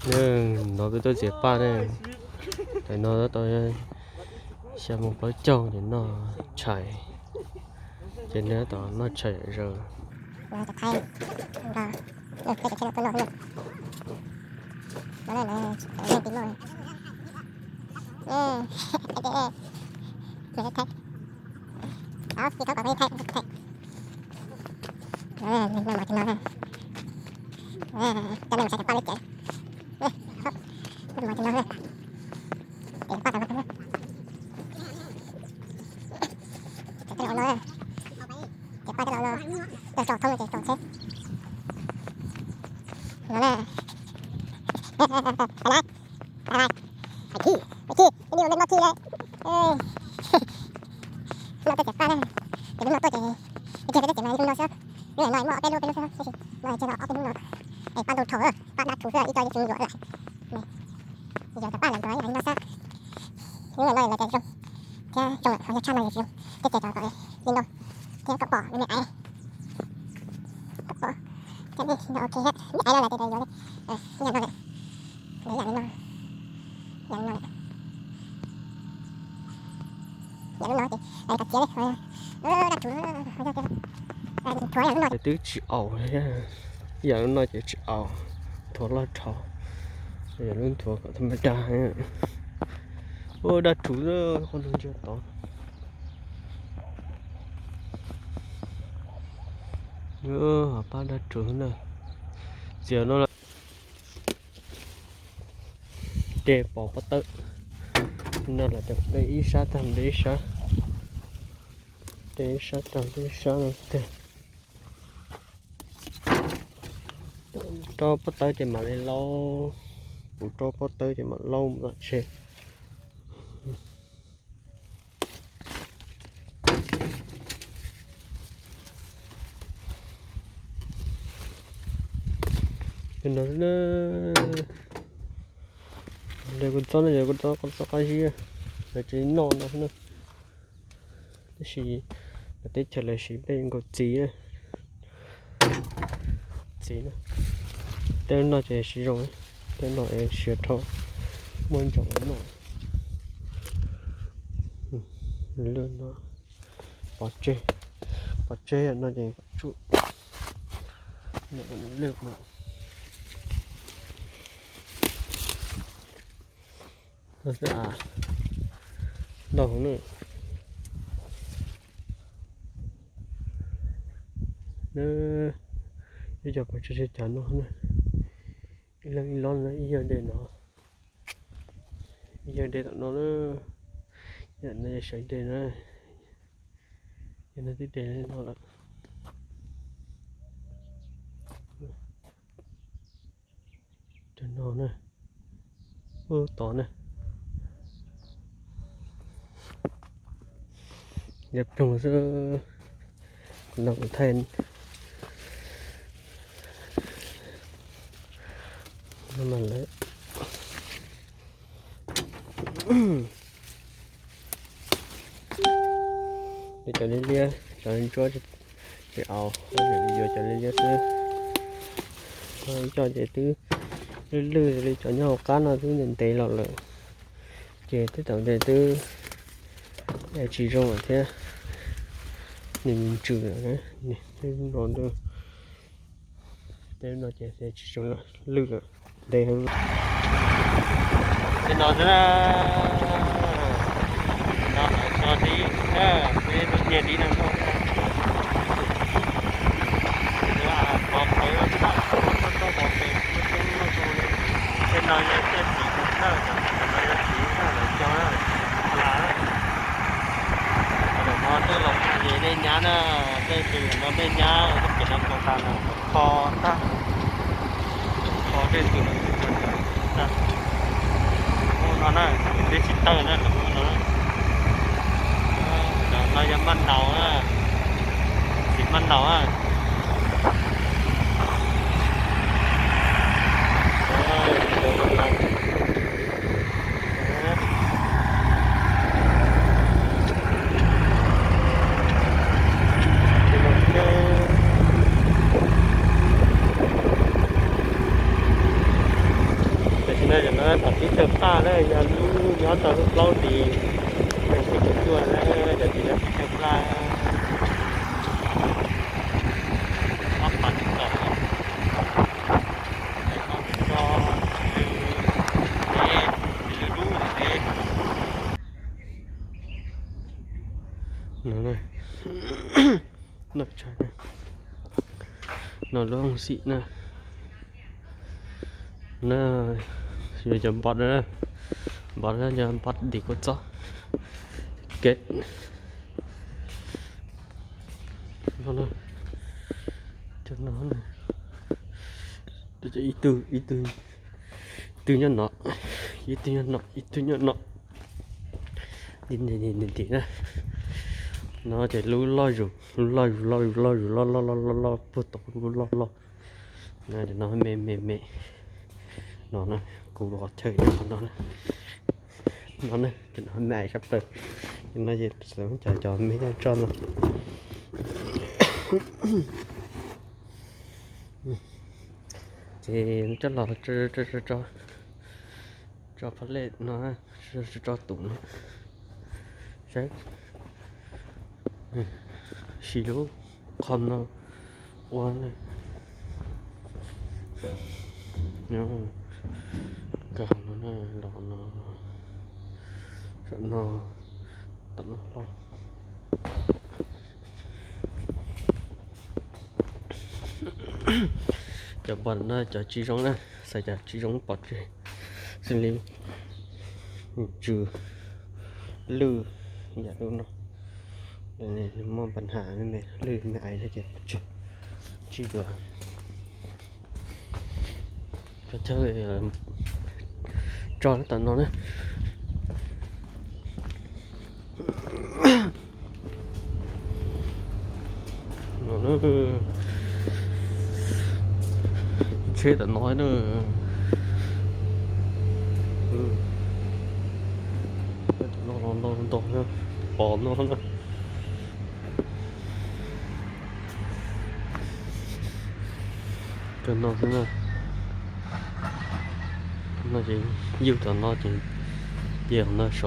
Nov peb tuaj txiav paj ne, tam no tau xya moos plaub caug ces noj tshais, ces nws tau noj tshais zaws. Ces paj coj los no, yog tso thoob no ces tso tsheb no na. Pais lawm, pais lawm, pais lawm, pais khi, pais khi, pais khi, pais khi, no tuaj txiav paj na, ces lub no tuaj ces, ces peb tuaj txiav mas lub no xwb, lub no muaj ob peb lub peb lub xwb, tab sis no ces los ob peb lub no, es paj ntau dhau, paj dab rhuv xwb ib co yeej tsis yuav lawm. Yog cov paj ntawd ib yam li no xwb. Lub no los tias zoo thiab zoo lawm, ho yog tshaj no yog tsis zoo, thiab ces cov kom li ntoo thiab kom pom li me aiv, kom pom thiab me aiv no los tias yuav li, yam no lawm, yam li no, yam li no lawm. Yam li no ces kom txiav li, dab rhuv, thuav yam li no ces twb tsis aus, yam li no ces tsis aus, thuav loj dhau, yam lub thuav kom thas mas dag. Ua dab rhuv, qhov no ntsia tod. Pab dab rhuv na, txiav no lawm. Ces pom pob tawb no los cov de ib sab tag de ib sab, de ib sab tag de ib sab no tiag. Rau pob tawb ces mam li laub, kuv rau pob tawb ces mam laub mus tom tsev. Li kuv txob no yog kuv txob qab zib, lawv tsis noj no na. Tab sis teb chaws lawv siv pej nkaus txiv, txiv na. Tej no ces siv zoo, tej no es siav dhau, muaj ntsaum noj. Lwj no, pov tseg, pov tseg no ces kom tsuj, lwj no. Ntau heev na. Ib co pov tseg tseg cav no na. Ib leeg ib lob no, ib yawg de no, ib yawg de tom no na. Yam no yog sawv de na, yog no twb de li no lawm. Cov no na, ub tod na. Yog ploog xwb, no kuv thaij no mas lawm. Cov liab liab, cov ntsuab tsis aus, yuav cov liab liab xwb. Ib co ces twb lwj lwj li cov nyob hauv qab no twb ntev ntev los lawm, ces twb tau de twb tsis zoo lawm thiab, nws ntsws lawm. Tej no ces tsis zoo lawm, lwj lawm, ntev heev. Tej no xwb na, no tso dib, peb nyiag dib no noj. Pov qhawv, tej no yog coj txiv tus thawj, cov no yog txiv tus thawj lawv cog na, la. Lawm no twb los ces dej nyab na, dej twg no dej nyab, txoj kev no kaus tas lawm, kho tag, kho dej twg no twb tag. Ub no na, twb tsis tawg na, ub no. Cov no yog maj naus na, txiv maj naus na. Tam no tom tib chaw plaj na, yog lub nyob rau lub plaub hlis, tsis tuaj na, cov tib chaw plaj. No lub hoob xim na. Na, yuav cov npov na, npov na, cov npov dim kua txob, kev no, cov no, ib tug, ib tug nyob no, ib tug nyob no, ib tug nyob no, ntim ntim na. No ces lub loj zus, lub loj zus, loj zus, loj zus, loj loj loj loj loj puag tom lub loj loj. No me me me, no na, kuv los chaw no, no na, ces no me sab plaws, no ces xav cov cov me nyob tso no. Ces coj los tso, tso phab lej no, tso tus no, saib, siv lub qhov no ua, nkag no, los no, no, tom no los. Cov npov no cov tsis zoo na, xav cov tsis zoo pov tseg xws li tsw, lwj, yam li no, muaj npa has me me lwj me ais no ces tsis yuav. Thawj tso tom no na. Tsheb tom no na. Tom no los ntau ntau na, pos no na. Cov no xwb na. No ces yug tom no ces, ces no so